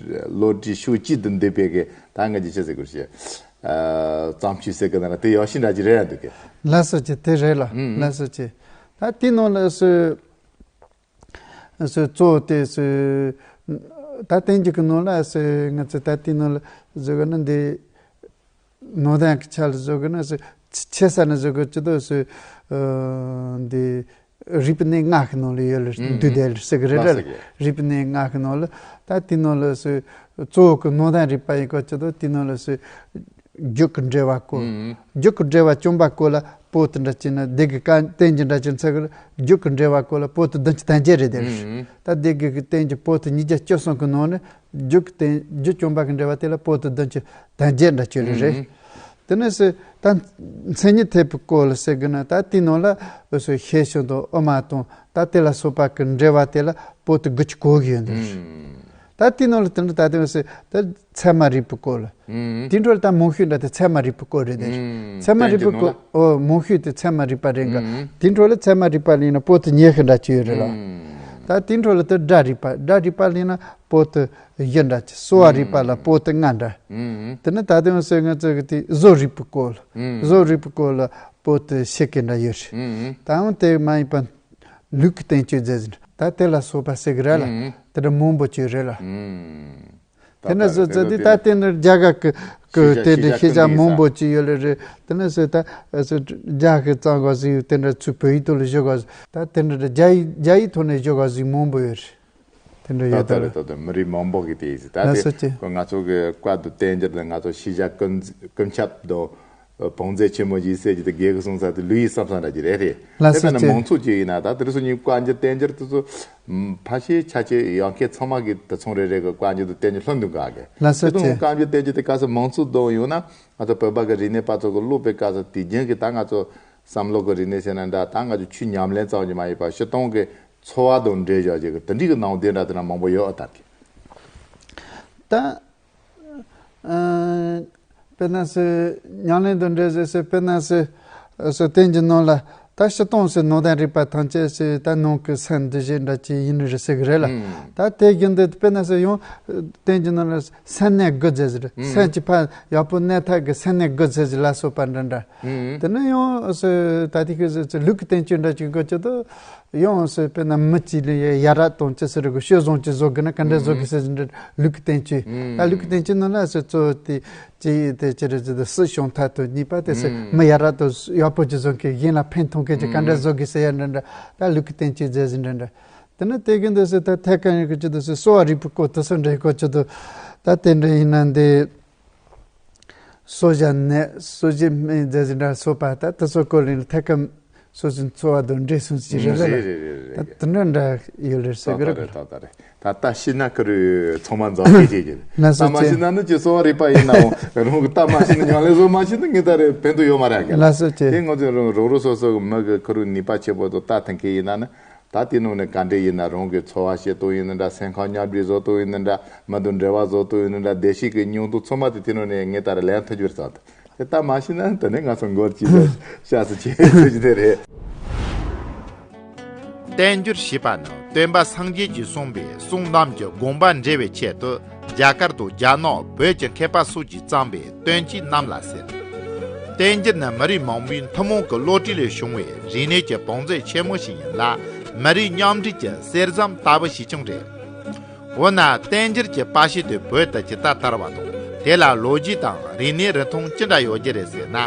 བློ་གྲོས་ཕྱོགས་གཅིག་ཏུ་འདུས་པའི་གི་ད་ང་ཅི་ཆི་ཟེར་དགོས་ཤེས། ཨ་བརྩམས་ཆོས་ཟེར་གི་ན་ར་དེ་ཡག་ཤོས་འདྲ་ཅིག་རེད་ཡ་འདུག་གི། ལགས་སོ་ཅི་དེ་རེད་ལ། ཨུམ། ལགས་སོ་ཅི། ད་དེ་ནང་ལ་སུ་སུ་གཙོ་བོ་དེ་སུ་ད་བསྟན་འགྱུར་གི་ནང་ལ་སུ་ང་ཚོ་ད་དེ་ནང་ལ་བཟོ་གི་ན་འདི་ནང་དོན་གི་ཆ་ལ་བཟོ་གི་ན་སུ་ཆེ་ས་ན་བཟོ་གི་ཅི་དོ་སུ་འདི་རིག་པའི་གནས་ལྔ་གི་ནང་ལ་ཡོད་ལ། ཨུམ། འདུས་བསྡད་ལ་ཟེར་གི་རེད་ལ། ལགས་སོ། རིག་པའི་གནས་ལྔ་གི་ནང་ལ་ད་དེ་ནང་ལ་སུ་གཙོ་བོ་གི་ནང་དོན་རིག་པ་ཡིན་གོ་ཅི་དོ་དེ་ནང་ལ་སུ་རྒྱུད་ཀྱི་འགྲེལ་བ་སྐོར། ཨུམ། རྒྱུད་ཀྱི་འགྲེལ་བ་བཅོམ་པ་སྐོར་ལ་པོ་ཏི་འདྲ་ཅིག་ན་སྡེ་དགེ་བཀའ་བསྟན་འགྱུར་འདྲ་ཅིག་ཚེ་གི་རྒྱུད་ཀྱི་འགྲེལ་བ་སྐོར་ལ་པོ་ཏི་བདུན་ཅུ་དོན་བརྒྱད་རེད་དེ། ཨུམ། ད་སྡེ་དགེ་གི་བསྟན་འགྱུར་པོ་ཏི་ཉིས་བརྒྱ་བཅུ་གསུམ་གི་ནང་ནས་རྒྱུད་ཀྱི་བསྟན་རྒྱུད་བཅོམ་པ་གི་འགྲེལ་བ་དེ་ལ་པོ་ཏི་བདུན་ཅུ་དོན་བརྒྱད་འདྲ་ཅིག་རེད། ཨུམ། དེ་ནས་སུ་ད་མཚན་ཉིད་ཐེག་པའི་སྐོར་ལ་ཟེར་གི་ན་ད་དེའི་ནང་ལ་འོ་སོ་ཤེར་ཕྱིན་དང་དབུ་མ་དང་ད་དེ་ལ་སོགས་པ་གི་འགྲེལ་བ་དེ་ལ་པོ་ཏི་དགུ་བཅུ་གོ་གི་ཡོད་འདུག། ཨུམ། ད་དེའི་ནང་ལ་དེ་འདྲ་ད་དེ་འོ་སོ་ད་ཚད་མ་རིག་པའི་སྐོར་ལ། ཨུམ། དེའི་འཕྲོ་ལ་ད་མང་ཤོས་འདྲ་དེ་ཚད་མ་རིག་པའི་སྐོར་རེད་དེ། ཨུམ། ཚད་མ་རིག་པའི་བསྟན་འགྱུར་ནང་ལ། སྐོར་ཨོ་མང་ཤོས་དེ་ཚད་མ་རིག་པ་རེད་འགའ། ཨུམ། དེའི་འཕྲོ་ལ་ཚད་མ་རིག་པ་ལེན་ན་པོ་ཏི་ཉི་ཤུ་འདྲ་ཅིག་ཡོད་རེད་ལ། ཨུམ། ད་དེའི་འཕྲོ་ལ་དེ་སྒྲ་རིག་པ་སྒྲ་རིག་པ་ལེན་ན་པོ་ཏི་བཞི་འདྲ་ཅིག། གསོ་བ་རིག་པ་ལ་པོ་ཏི་ལྔ་འདྲ། ཨུམ། དེ་ནི་ད་དེ་འོ་སོ་ང་ཚོ་གི་དེ་བཟོ་རིག་པའི་སྐོར་ལ། ཨུམ། བཟོ་རིག་པའི་སྐོར་ལ་པོ་ཏི་ཕྱེད་ཀ་འདྲ་ཡོད་རེད། ཨུམ། ད་འོ་དེ་མ་ཡིན་པ་ལུགས་ཀྱི་བསྟན་བཅོས་མཛད་ཟིན་ད་དེ་ལ་སོགས་པ་ཟེར་གི་རེད་ལ། ཨུམ། དེ་འདྲ་མང་པོ་ཅིག་རེད་ལ། ཨུམ། དེ་ནི་བཟོ་བཟོ་དེ་ད་དེ་ནི་རྒྱ་གར་གི་གི་ཤེས་བྱ་དེ་འདྲ་ཤེས་བྱ་ཤེས་བྱ་མང་པོ་ཅིག་ཡོད་ལེ་རེད། དེ་ནི་སུ་ད་སུ་རྒྱ་གི་གཙང་ག་ཟིག་དེ་འདྲ་ཚུར་བོད་ཡིག་ཐོག་ལ་བཞག་ག་ཟིག་ད་དེ་འདྲ་རྒྱ་ཡིག་རྒྱ་ཡིག་ཐོག་ནས་བཞག་ག་ཟིག་མང་པོ་ཡོད་རེད། དེ་འདྲ་ཡོད་ད་ད་རེད། ད་ད་མི་རིགས་མང་པོ་གི་དེ་ཡིན་ཟིག་ད་ལ་དེ་སོ་ཅི། ཁོ་ང་ཚོ་གི་བཀའ་བསྡུ་བསྟན་འགྱུར་དང་ང་ཚོ་ཤེས་བྱ་ཀུན་ཀུན་ཁྱབ་དང་བོང་རྫས་ཆེན་མོ་ཞིག་ཟེར་གྱི་དེ་རྒན་གི་གསུང་ས་དེ་ལུས་ཡིག་བསམ་བསམ་འདྲ་གྱི་རེད་རེད། ལ་སོ་དེ་ཕན་ན་ཅི། མང་ཚོགས་ཀྱི་ཡིན་ན་ད་དེ་རིང་སང་ཉིན་བཀའ་འགྱུར་བསྟན་འགྱུར་དེ་ཚོ་ཕལ་ཆེར་ཆ་ཆེ་ཡང་ཁྱེད་ཚང་མ་གི་དེ་ཚོང་རེ་རེ་གི་བཀའ་འགྱུར་དང་བསྟན་འགྱུར་ལྷུན་འདུག་ག་གི། ལ་སོ་དེ་ཚོ་ཅི། བཀའ་འགྱུར་བསྟན་འགྱུར་དེ་ག་ས་མང་ཚོགས་བསྡོམས་ཡོང་ན་ང་ཚོ་བོད་པ་གི་རིག་གནས་པ་ཚོ་གི་ཀློག་པའི་སྐབས་སུ་དེ་རྒྱུན་གྱི་ད་ང་ཚོ་བསམ་བློ་གི་རིག་གནས་ཟེར་ན་འདྲ་ད་ང་ཚོ་ཆོས་ཉམས་ལེན་ཙམ་གྱི་མ་ཡིན་པ་སྤྱིར་བཏང་གི་འཚོ་བ་དང་འབྲེལ་བཞག་ཅིག་གི་དེ་འདྲའི་གི་ནང་དོན་འདྲ་དེ་འདྲ་མང་པོ་ཡོད་ཨ་ད་གི། ད། ཨ། དཔེར་ན་སེ། ཉམས་ལེན་དང་འབྲེལ་ཟེར་སེ་དཔེར་ན་སེ། སེ་བསྟན་གྱི་ནང་ལ་ད་སྤྱིར་བཏང་སེ་ནང་དོན་རིག་པ་ཐམས་ཅད་སེ་ད་ནང་གི་སེམས་འདུ་བྱེད་འདྲ་ཅིག་ཡིན་ནི་རེད་ཟེར་གི་རེད་ལ། ཨང་། ད་དེ་བཞིན་དུ་དཔེར་ན་སེ་ཡང་བསྟན་གྱི་ནང་ལ་སེམས་གནས་དགུ་ཟེར་ཟེར། ཨང་། སེམས་ཀྱི་ཕར་ཡག་པོ་གནས་ཐབས་ཀྱི་སེམས་གནས་དགུ་ཟེར་ཟེར་ལ་སོགས་པ་འདྲ་འདྲ། ཨང་། དེ་ནས་ཡང་སེ་ད་དེ་གི་སེ་ལུགས་ཀྱི་བསྟན་བཅོས་འདྲ་ཅིག་གོ་ཅི་དུ། ཡང་སེ་དཔེར་ན་མི་གཅིག་ལ་ཡ་ཡ་རབས་དང་ཅི་ཟེར་གི་ཤོད་བཟང་ཅིག་བཟོ་དགོས་ན་ག་འདྲ་བཟོ་དགོས་ཟེར་འདྲ་ལུགས་ཀྱི་བསྟན་བཅོས། ཨང་། ད་ལུགས་ཀྱི་བསྟན་བཅོས་ནང་ལ་སེ་གཙོ་བོ་དེ་ཅི་ཡིན་དེ་ཅི་རེད་ཟེར་དུས་སྲིད་སྐྱོང་ཐད་དུ་གཉིས་པ་དེ་སེ་ཨང་། མི་ཡ་རབས་དང་ཡག་པོ་ཅིག་བཟོ་མཁན་གཞན་ལ་ཕན་ཐོགས་མཁན་ཅིག་ག་འདྲ་ཨང་། བཟོ་དགོས་ཟེར་ཡ་འདྲ་འདྲ་ད་ལུགས་ཀྱི་བསྟན་བཅོས་མཛད་ཟིན་འདྲ་འདྲ། དེ་ནས་དེ་གི་འདི་སེ་ད་ཐད་ཀ་ཡིན་གི་ཅི་དུས་སེ་གསོ་བ་རིག་པའི་སྐོར་དུ་སེ་འདྲ་ཡི་སྐོར་ཅི་དུ་ད་དེ་འདྲ་ཡིན་ན་འདི། གསོ་བྱ་ནད་གསོ་བྱེད་སྨན་རྫས་ཟིན་འདྲ་སོགས་པ་ད་དེ་ཚོ་སྐོར་ལ་ཐད་ཀར་སོ་སོའི་འཚོ་བ་དང་འབྲེལ་སོང་ཅི་རེད་ལ། རེད་རེད་རེད་རེད། ད་དེ་འདྲ་འདྲ་ཡོད་རེད་ཟེར་གི་རེད། ད་ད་རེད་ད་ད་རེད། ད་ལྟ་ཤི་ན་ཁུ་རུ་ཚང་མ་འཛོམས་ཀྱི་ཅིག་ཅིག་ལ་ད་སོ་མ་ཅི། ཤི་ན་ནི་ཅི་གསོ་བ་རིག་པ་ཡིན་ནའང་རང་གི་ད་མ་ཤི་ན་ཉམས་ལེན་བཟོ་མ་ཤི་ན་ངས་ད་རེད་ཕན་ཐོགས་ཡོད་མ་རེད་ག་ལ་སོ་ཅི། དེ་ང་ཚོས་རང་རང་རང་སོ་སོ་གི་མི་གི་ཁུ་རུ་ནུས་པ་ཆེ་པོ་དང་ལྟ་ཐུབ་མཁན་ཡིན་ན་ནི། ད་དེ་ནང་ནས་ག་འདྲས་ཡིན་ན་རང་གི་འཚོ་བ་སྐྱེལ་སྟངས་ཡིན་ན་འདྲ་སེམས་ཁམས་ཉམས་རྒུད་བཟོ་སྟངས་ཡིན་ན་འདྲ་མི་དང་འབྲེལ་བ་བཟོ་སྟངས་ཡིན་ན་འདྲ་བདེ་སྐྱིད་ཀྱི་མྱོང་སྟངས་ཚང་མ་དེ་དེ་ནང་ནས་ངས་ད་རེ་ལེན་ཐུབ་རྒྱུ་རེད་ཙང་དེ་ལྟ་མ་ཤེས་ན་དེ་ནས་ང་ཚོ་མགོ་ལྕི་ལ་ཤ་སུ་ཆེ་ཟེར་གྱི་དེ་རེད། བསྟན་འགྱུར་ཞེས་པ་ནི་སྟོན་པ་སངས་རྒྱས་ཀྱིས་གསུངས་པའི་གསུང་རྣམས་ཀྱི་དགོངས་པ་འགྲེལ་བའི་ཆེད་དུ། རྒྱ་གར་དང་རྒྱ་ནག་བོད་ཀྱི་མཁས་པ་སོགས་ཀྱིས་བརྩམས་པའི་བསྟན་བཅོས་རྣམས་ལ་ཟེར། བསྟན་འགྱུར་ནི་མི་རིགས་མང་པོའི་ཐུན་མོང་གི་བློ་གྲོས་ལས་བྱུང་བའི་རིག་གནས་ཀྱི་བང་མཛོད་ཆེན་མོ་ཞིག་ཡིན་ལ། མི་རིགས་མཉམ་འདྲེས་ཀྱི་གསེར་ཟམ་ལྟ་བུ་ཞིག་ཀྱང་རེད། འོ་ན་བསྟན་འགྱུར་གྱི་པར་ཤིང་དེ་བོད་དུ་ཇི་ལྟར་དར་བ་དང་དེ་ལ་ལོ་རྒྱུས་དང་རིག་གནས་རིང་ཐུང་ཅི་འདྲ་ཡོད་ཀྱི་རེད་ཟེར་ན།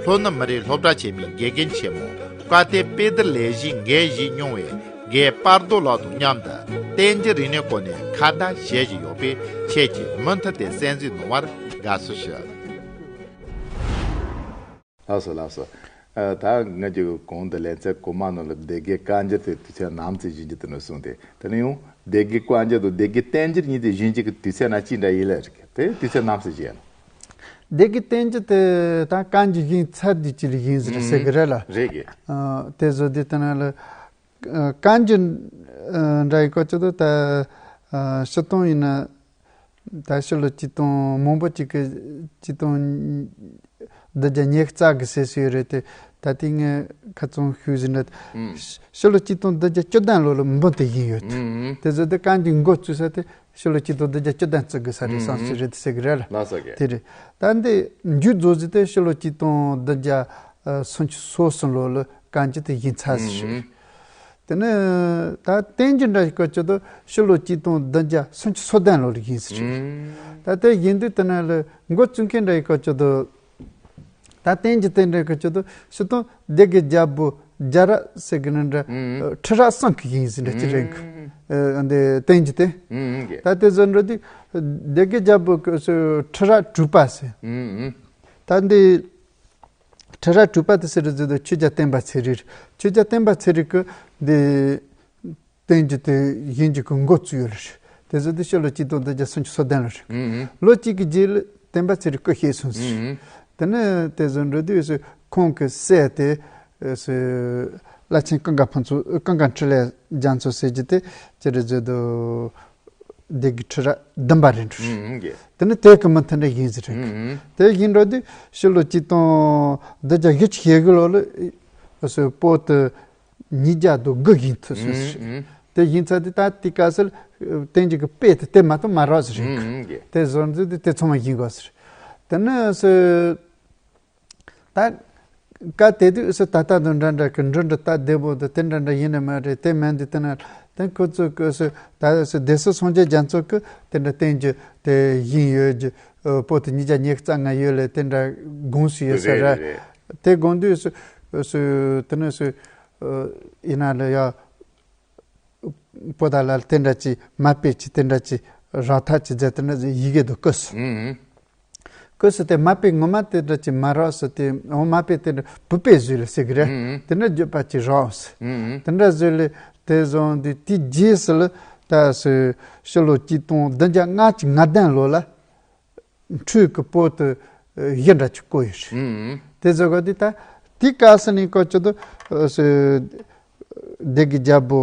ལྷོ་ནུབ་མི་རིགས་སློབ་གྲྭ་ཆེན་མོའི་དགེ་རྒན་ཆེན་མོ་བཀའ་བསྟན་དཔེ་བསྡུར་ལས་གཞིའི་འགན་བཞེས་མྱོང་བའི། དགེ་དཔལ་རྡོར་ལགས་དང་མཉམ་དུ་བསྟན་འགྱུར་རིག་གནས་སྐོར་ནས་ཁ་བརྡ་བྱེད་བཞིན་ཡོད་པས་ཁྱེད་ཀྱིས་མུ་མཐུད་དེ་གསན་གཟིགས་གནང་བར་དགའ་བསུ་ཞུ། ལགས་སོ་ལགས་སོ། ཨ། ད་ང་ཚོས་གོང་དུ་ལེ་ཚན་གོང་མ་ནང་ལ་སྡེ་དགེ་བཀའ་འགྱུར་དེ་དུས་ཚོད་ནམ་ཚོད་བཞེངས་རྒྱུ་དེ་ནས་གསུངས་ཏེ་དེ་ནས་ཡང་སྡེ་དགེ་བཀའ་འགྱུར་དང་སྡེ་དགེ་བསྟན་འགྱུར་གཉིས་དེ་བཞེངས་རྒྱུ་གི་དུས་ཚོད་ན་ཅི་འདྲ་ཡིན་ལ་རིགས་དེ་དུས་ཚོད་ནམ་ཚོད་བཞེངས་ན། སྡེ་དགེ་བསྟན་འགྱུར་དེ་ད་བཀའ་འགྱུར་བཞེངས་ཚར་དུས་ཅི་ལ་བཞེངས་ཟེར་ཟེར་གི་རེད་ལ། རེད་གི། ཨ། དེ་བཟོ་དུས་དེ་ན་ལ། ཨ། བཀའ་འགྱུར་ཨ་འདྲ་ཡི་སྐོར་ཅི་དུ་ད་ཨ་སྤྱིར་བཏང་ཡིན་ན་ད་ཕྱི་ལོ་ཆིག་སྟོང་མང་པོ་ཅིག་གི་ཆིག་སྟོང་བདུན་བརྒྱ་ཉི་ཤུ་རྩ་གི་ཟེར་སྲོལ་ཡོད་རེད་དེ། ད་ལྟའི་ངས་ཁ་ཚོན་ཤོད་ཟིན་ན། ཨུམ། ཕྱི་ལོ་ཆིག་སྟོང་བདུན་བརྒྱ་བཅུ་བདུན་ལོ་ལ་འབུམ་དུ་བཞེངས་ཡོད། ཨུམ། དེ་ཚོ་དེ་བཀའ་འགྱུར་འགོ་བཙུགས་ས་དེ། ཕྱི་ལོ་ཆིག་སྟོང་བདུན་བརྒྱ་བཅུ་དང་གཅིག་གི་ས་རེད། ཨུམ། བསམ་ཚུལ་རེད་དེ་ཟེར་གི་རེད་ལ། ལགས་སོ་གི། དེ་རེད། ད་འདི་མཇུག་རྫོགས་ཟིན་དེ་ཕྱི་ལོ་ཆིག་སྟོང་བདུན་བརྒྱ་སུམ་ཅུ་སོ་གསུམ་ལོ་ལ་གང་ཅི་དེ་ཡིན་ཚར་ཟིན་རེད། ཨུམ། དེ་ནས་ད་བསྟན་འགྱུར་འདྲ་ཞིག་གོ་ཅི་དོ་ཕྱི་ལོ་ཆིག་སྟོང་བདུན་བརྒྱ་སུམ་ཅུ་སོ་བདུན་ལོ་ལ་ཡིན་ཟིན་རེད། ཨུམ། ད་དེ་ཡིན་དུས་དེ་ནས་ལ་འགོ་བཙུགས་མཁན་འདྲ་ཞིག་གོ་ཅི་དོ། ད་བསྟན་འགྱུར་དེ་འདྲ་གི་ཆེད་དུ་ཕྱི་དོན་སྡེ་དགེ་རྒྱལ་པོ་རྒྱལ་རབས་ཟེར་གི་ནི་འདྲ། ཨུམ། ཁྲི་རབས་གསུམ་གི་ཡིན་ཟིན་འདྲ་ཅི་རེད་གི། ཨུམ། ཨ་འདི་བསྟན་འགྱུར་དེ། ཨུམ། ད་དེ་ཟེར་འགྲོ་དུས་སྡེ་དགེ་རྒྱལ་པོ་གི་ཁྲི་རབས་དྲུག་པ་ཟེར། ཨུམ། ད་འདི་ཁྲི་རབས་དྲུག་པ་དེ་ཟེར་རེད་ཟེར་དུས་ཆོས་རྒྱལ་བསྟན་པ་ཚེ་རིང་རེད། ཆོས་རྒྱལ་བསྟན་པ་ཚེ་རིང་གི་འདི། བསྟན་འགྱུར་དེ་ཡིན་རྒྱུ་གི་འགོ་བཙུགས་ཡོད་རེད། དེ་ཚོ་དེ་ཕྱི་ལོ་ཆིག་སྟོང་བདུན་བརྒྱ་སུམ་ཅུ་སོ་བདུན་ལ་རེད། ཨུ་ཨུ། ལོ་གཅིག་གི་རྗེས་ལ་བསྟན་པ་ཚེ་རིང་སྐུ་གཤེགས་སོང་ཟེར། ཨུ་ཨུ། དེ་ནས་དེ་ཚོ་འགྲོ་དུས་སུ་ཁོང་གི་སྲས་དེ་སུ་བླ་ཆེན་ཀུན་དགའ་ཕུན་ཚོགས། ཀུན་དགའ་འཕྲིན་ལས་རྒྱ་མཚོ་ཟེར་རྒྱུ་དེ་ཅི་རེད་ཟེར་དུས་སྡེ་དགེ་ཁྲི་རབས་བདུན་པ་རེད་འགྲོ། ཨུ་ཨུ། དེ་ནས་དེ་གི་མུ་མཐུད་ནས་ཡིན་ཟེར་རེད། ཨུ་ཨུ། དེ་ཡིན་འགྲོ་དུས་ཕྱི་ལོ་ཆིག་སྟོང་བདུན་བརྒྱ་བཞི་བཅུ་ཞེ་དགུ་ལོ་ལ་སུ་བོད་དུ། ཉིས་བརྒྱ་དང་དགུ་ཡིན་ཐུབ་ཟེར། ཨུམ། དེ་ཡིན་ཚར་དུས་ད་དེ་སྐབས་སུ་བསྟན་འགྱུར་གྱི་དཔེ་དེ་དེ་མ་གཏོགས་མ་རག་ཟེར། ཨུམ། དེ་བཟོ་འཛུལ་དུས་དེ་ཚང་མ་ཡིན་དགོས་ཟེར། དེ་ནས་སུ་ད་སྐབས་དེ་དུས་སུ་ད་ལྟ་དང་འདྲ་འདྲ་གི་འབྲུ་འབྲི་སྟབས་བདེ་པོ་དང་དེ་འདྲ་འདྲ་ཡིན་ནི་མ་རེད། དེ་མིན་དུས་དེ་ན་དེ་ཁོ་ཚོ་གི་སུ་ད་སུ་སྡེ་སྲིད་སངས་རྒྱས་རྒྱ་མཚོ་གི་དེ་འདྲ་བསྟན་འགྱུར་དེ་བཞེངས་ཡོད་རྒྱུ། བོད་དུ་ཉིས་བརྒྱ་ཉི་ཤུ་རྩ་ལྔ་ཡོད་ལས་དེ་འདྲ་དགོངས་སུ་ཡོད་ས་རེད། རེད་རེད། དེ་དགོངས་དུས་སུ་སུ་དེ་ནས་སུ། ཡིན་ན་ལ་ཡ། པོ་ཏ་ལ་དེ་འདྲ་ཅིག་མ་དཔེ་ཅིག་དེ་འདྲ་ཅིག་རག་ཐབས་ཅིག་མཛད། དེ་འདྲ་ཡི་གེ་དུ་བཀོད་སོང་། ཨུ་ཨུ། བཀོད་སོང་དེ་མ་དཔེ་ངོ་མ་དེ་འདྲ་ཅིག་མ་རག་སོང་དེ་འོ་མ་དཔེ་དེ་འདྲ་བུ་དཔེ་བཟོས་ལ་ཟེར་གི་རེད། ཨུ་ཨུ། དེ་འདྲ་བརྗོད་པ་ཅིག་རག་སོང་། ཨུ་ཨུ། དེ་འདྲ་བཟོས་ལ་དེ་བཟུང་དུས་དེ་རྗེས་སུ་ལ་ད་སུ་ཕྱི་ལོ་ཆིག་སྟོང་བདུན་བརྒྱ་ལྔ་བཅུ་ང་བདུན་ལོ་ལ། འཕྲུལ་གྱི་པོ་ཏི་བཞི་འདྲ་ཅིག་བརྐོས་ཡོད་རེད། ཨུམ། དེ་ཚོ་ག་དུས་ད་དེ་སྐབས་སུ་ནས་བཀོད་ཀྱི་འདུག་སྡེ་དགེ་རྒྱལ་པོ་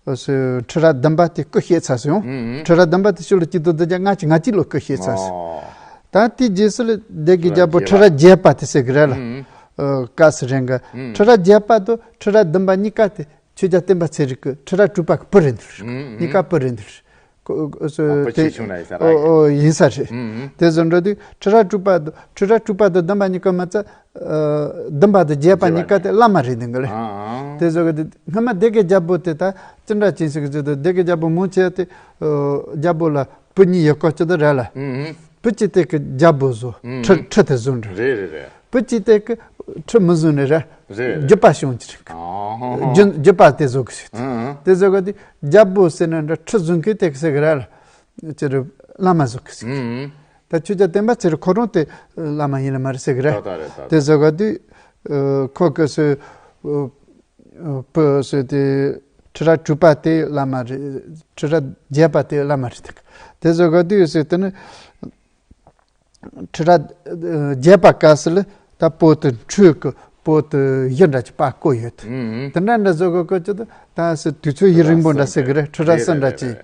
ཁྲི་རབས་བདུན་པ་དེ་སྐུ་གཤེགས་ཚར་སོང་། ཨུམ། ཁྲི་རབས་བདུན་པ་དེ་ཕྱི་ལོ་ཆིག་སྟོང་བདུན་བརྒྱ་ལྔ་བཅུ་ང་གཅིག་ལོ་སྐུ་གཤེགས་ཚར་སོང་། ཨོ། ད་དེ་རྗེས་སུ་ལ་སྡེ་དགེ་རྒྱལ་པོ་ཁྲི་རབས་བརྒྱད་པ་དེ་ཟེར་གི་རེད་ལ། ཨུམ། སྐབས་སུ་རིང་གི། ཨུམ། ཁྲི་རབས་བརྒྱད་པ་དང་ཁྲི་རབས་བདུན་པ་གཉིས་ཀ་དེ། ཆོས་རྒྱལ་བསྟན་པ་ཚེ་རིང་གི་ཁྲི་རབས་དྲུག་པ་གི་བུ་རེད་འདུག་ཨུམ། གཉིས་ཀ་བུ་རེད་འདུག་ཁོ་ཨ། སོ་ཨ། བུ་དེ་ཆེ་ཆུང་ན་ཡིན་ས་ར། ཨོ་ཨོ་ཡིན་ས་རེད། ཨུམ། དེ་ཚོ་འགྲོ་དུས་ཁྲི་རབས་དྲུག་པ་དང་ཁྲི་རབས་དྲུག་པ་དང་བདུན་པ་གཉིས་ཀ་མ་ཚད། ཨ། བདུན་པ་དང་བརྒྱད་པ་གཉིས་ཀ་དེ་བླ་མ་རེད་འདུག་གི་ལེ། ཨ། དེ་ཚོ་གི་དེ་སྔ་མ་སྡེ་དགེ་རྒྱལ་པོ་དེ་ད་ཅི་འདྲ་ཅིག་ཟེར་གི་ཚོད་དུ་སྡེ་དགེ་རྒྱལ་པོ་མང་ཆེ་དེ་རྒྱལ་པོ་ལ་བུ་གཉིས་ཡོད་སྐོར་ཅི་འདྲ་རེད་ལ། ཨུམ། བུ་གཅིག་དེ་གི་རྒྱལ་པོ་བཟོ། ཨུམ། ཁྲི་ཁྲི་དེ་བཟོ་འདྲ། རེད་རེད་རེད། བུ་གཅིག་དེ་གི་ཁྲི་མི་བཟོ་ནི་རེད། རེད། རྒྱུད་པ་བྱུང་གི་རེད། ཨོ། རྒྱུད་རྒྱུད་པ་དེ་བཟོ་གི་རེད། ཨང་། དེ་བཟོ་གི་དེ་རྒྱལ་པོ་ཟེར་ན་འདྲ་ཁྲི་བཟོ་མཁན་དེ་གི་ཟེར་གི་རེད་ལ། ཅི་རེད། བླ་མ་བཟོ་གི་ཟེར་གི་རེད། ཨང་། ད་ཁྱོད་ཅག་བསྟན་པ་ཚེ་རིང་ཁོ་རང་དེ་བླ་མ་ཡིན་ལ་མ་རེད་ཟེར་གི་རེད། ད་ད་རེད་ད། དེ་བཟོ་གི་དེ་ཁོ་གི་སུ། བུ་སུ་དེ་ཁྲི་རབས་དྲུག་པ་དེ་བླ་མ་རེད། ཁྲི་རབས་བརྒྱད་པ་དེ་བླ་མ་རེད། དེ་བཟོ་གི་དེ་སུ་དེ་ནི། ཁྲི་རབས་བརྒྱད་པ་སྐབས་སུ་ལ་ད་པོ་ཏི་འཕྲུལ་གྱི་པོ་ཏི་བཞི་འདྲ་ཅིག་ཕར་བརྐོས་ཡོད། ཨུམ། དེ་འདྲ་འདྲ་བཟོ་དགོས་སྐོར་ཅིག་ད་ད་སུ་དུས་ཚོད་ཡུན་རིང་པོ་འདྲ་ཟེར་གི་རེད། ཁྲི་རབས་གསུམ་འདྲ་ཅིག་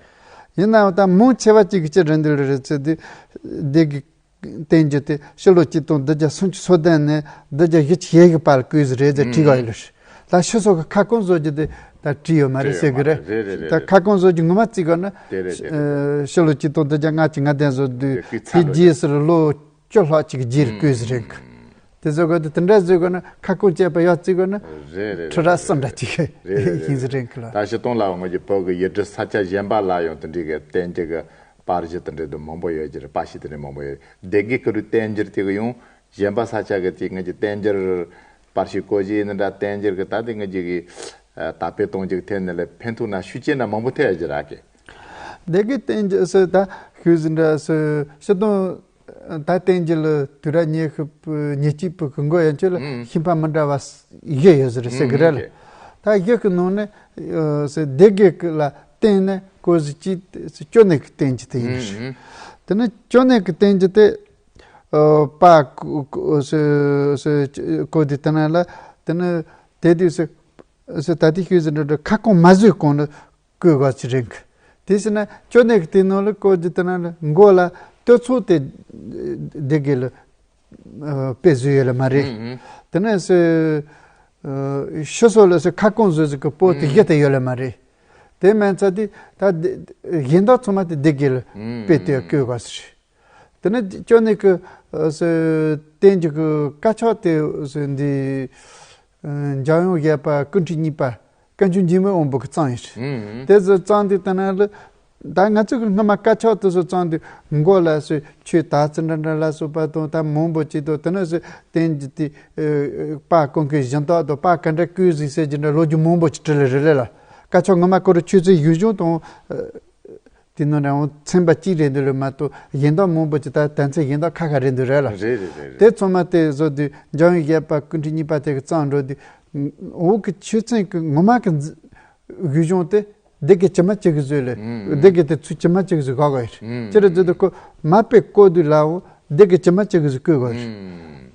ཡིན་ནའང་ད་མང་ཆེ་བ་ཅིག་གི་ཅི་རེད་འདི་ལ་རེད་ཟེར་དུས་སྡེ་དགེ་བསྟན་འགྱུར་དེ་ཕྱི་ལོ་ཆིག་སྟོང་བདུན་བརྒྱ་སུམ་ཅུ་སོ་བདུན་ནས་བདུན་བརྒྱ་བཞི་བཅུ་ཞེ་དགུ་བར་བརྐོས་ཟིན་རེད་ཟེར་བྲིས་ག་ཡོད་ལ། ད་ཕྱི་སོག་གི་ཁ་སྐོང་བཟོ་རྒྱུ་དེ་ད་བྲིས་ཡོད་མ་རེད་ཟེར་གི་རེད། རེད་རེད་རེད། ད་ཁ་སྐོང་བཟོ་རྒྱུ་ངོ་མ་བརྩི་དགོས་ན། དེ་རེད་དེ་རེད། ཕྱི་ལོ་ཆིག་སྟོང་བདུན་བརྒྱ་ལྔ་བཅུ་ང་བདུན་བཟོ་དུས་དེ་དེ་རྗེས་སུ་ལོ་བཅུ་ལྷག་ཅིག་རྗེས་ལ་བརྐོས་ཟིན་རེད། དེ་བཟོ་དགོས་དེ་དེ་འདྲ་བཟོས་དགོས་ན་ཁ་སྐོང་བྱས་པ་ཡག་བརྩི་དགོས་ན། རེད་རེད། ཁྲི་རབས་གསུམ་འདྲ་ཅིག་རེད་རེད་རེད། ཡིན་ཟིན་རེད་གི་ལ། ད་སྤྱིར་བཏང་ལ་ངོས་ཀྱི་བོད་ཀྱི་ཡུལ་གྲུ་ས་ཆ་གཞན་པ་ལ་ཡང་དེ་འདྲའི་གི་བསྟན་འགྱུར་གི་པར་གཞི་དེ་འདྲའི་དུ་མང་པོ་ཡོད་ཀྱི་རེད། པར་ཤིང་དེ་འདྲའི་མང་པོ་ཡོད། སྡེ་དགེ་ཀུ་རུ་བསྟན་འགྱུར་དེ་གི་ཡང་གཞན་པ་ས་ཆ་གི་དེ་ངེད་ཀྱི་བསྟན་འགྱུར་པར་ཤིང་བརྐོས་གཞི་ཡིན་ན་འདྲ། བསྟན་འགྱུར་གི་ད་དེ་ངེད་ཀྱི་གི་ཨ། དར་སྤེལ་གཏོང་རྒྱུ་གི་ཐད་ནས་ལ་ཕན་ཐོགས་ན་ཤུགས་རྐྱེན་ན་མང་པོ་ཐེབས་ཡོད་ཀྱི་རེད་གི། སྡེ་དགེ་བསྟན་འགྱུར་སུ་ད་ཤུལ་ཟིན་འདྲ་སུ་སྤྱིར་བཏང་ད་བསྟན་འགྱུར་ལ་དུས་རབས་ཉི་ཤུ་པུ་ཉེར་གཅིག་པུ་གི་མགོ་ཡན་ཆོད་ལ་ཨུམ། ཤིང་ཕ་མི་འདྲ་བ་བཞི་ཡོད་ཟེར་ཟེར་གི་རེད་ལ། ཨུམ། ད་བཞི་གི་ནང་ནས་སྡེ་དགེ་གི་ལ་བརྟེན་ནས་ཀོ་ཟི་ཅི་ཅོ་ནེ་གི་བསྟན་འགྱུར་དེ་ཡིན་ཨུམ། དེ་ནི་ཅོ་ནེ་གི་བསྟན་འགྱུར་དེ་པ་ཀོ་དེ་དེ་ན་ལ་དེ་ནི་དེ་དུས་སུ་ད་དེ་ཤུལ་ཟིན་འདྲ་ཁ་སྐོང་མ་བཟོས་གོང་ལ། བཀོད་དགོས་ཀྱི་རེད། དེ་ཟེར་ན་ཅོ་ནེ་གི་དེ་ནང་ལ་བཀོད་རྒྱུ་དེ་ན་ལ་མགོ་ལ་སྟོད་ཚོགས་དེ་སྡེ་དགེ་ལ་དཔེ་བཟོས་ཡོད་ལ་མ་རེད། ཨུམ་ཨུམ། དེ་ནས་སུ་ཤི་སོ་ལ་སུ་ཁ་སྐོང་བཟོས་ཟིག་གི་པོ་དེ་བཞི་དེ་ཡོད་ལ་མ་རེད། དེ་མན་ཚ་དེ་ད་དེ་གཞན་དག་ཚང་མ་དེ་སྡེ་དགེ་ལ་ཨུམ། དཔེ་དེ་བཀོད་དགོས་ཟེར། དེ་ནས་ཅོ་ནེ་གི་ཨ་སོ་བསྟན་འགྱུར་གི་དཀར་ཆག་དེ་སོ་འདི་ཨ་འཇམ་དབྱངས་བཞད་པ་སྐུ་ཕྲེང་གཉིས་པ་བཀའ་འགྱུར་འཇིགས་མེད་དབང་པོ་གི་བརྩམས་ཡིན་ཟེར། ཨུམ། དེ་ཚོ་བརྩམས་དུས་དེ་ན་ལ་ད་ང་ཚོ་གི་སྔ་མ་དཀར་ཆག་དེ་ཚོ་བརྩམས་དུས་མགོ་ལ་སོ་ཆོས་དར་ཚུལ་འདྲ་འདྲ་ལ་སོགས་པ་དང་ད་མང་པོ་ཅིག་དང་དེ་ནས་སོ་བསྟན་འགྱུར་དེ་ཨ་པར་བརྐོ་མཁན་གཞན་དག་དང་པར་ག་འདྲ་བརྐོས་ཟིན་ཟེར་གྱི་འདྲ་ལོ་རྒྱུས་མང་པོ་ཅིག་བྲིས་ལ་རེད་ལ། དཀར་ཆག་ངོ་མ་ཁོ་རང་ཆོས་ཚན་ཡུལ་ལྗོངས་དང་ཨ་དེ་ནང་ནས་འོང་ཚན་པ་གཅིག་རེད་འདུག་ལ་མ་གཏོགས་གཞན་དག་མང་པོ་ཅིག་ད་དོན་ཚན་གཞན་དག་ཁ་ཁ་རེད་འདུག་རེད་ལ། རེད་རེད་རེད་རེད། དེ་ཚང་མ་དེ་བཟོ་དུས་འཇམ་དབྱངས་བཞད་པ་སྐུ་ཕྲེང་གཉིས་པ་དེ་གི་བརྩམས་འགྲོ་དུས་འོག་གི་ཆོས་ཚན་གི་ངོ་མ་གི་འཛི་ཡུལ་ལྗོངས་དེ་སྡེ་དགེ་ཇི་མ་ཇི་གི་བཟོས་ལས། ཨུམ། སྡེ་དགེ་དེ་ཚུལ་ཇི་མ་ཇི་གི་བཟོས་ག་ག་ཡིན། ཨུམ། ཅི་རེད་ཟེར་དུས་ཁོ་མ་དཔེ་བཀོད་དུས་ལའོ་སྡེ་དགེ་ཇི་མ་ཇི་གི་བཟོས་བཀོད་ག་ཡིན།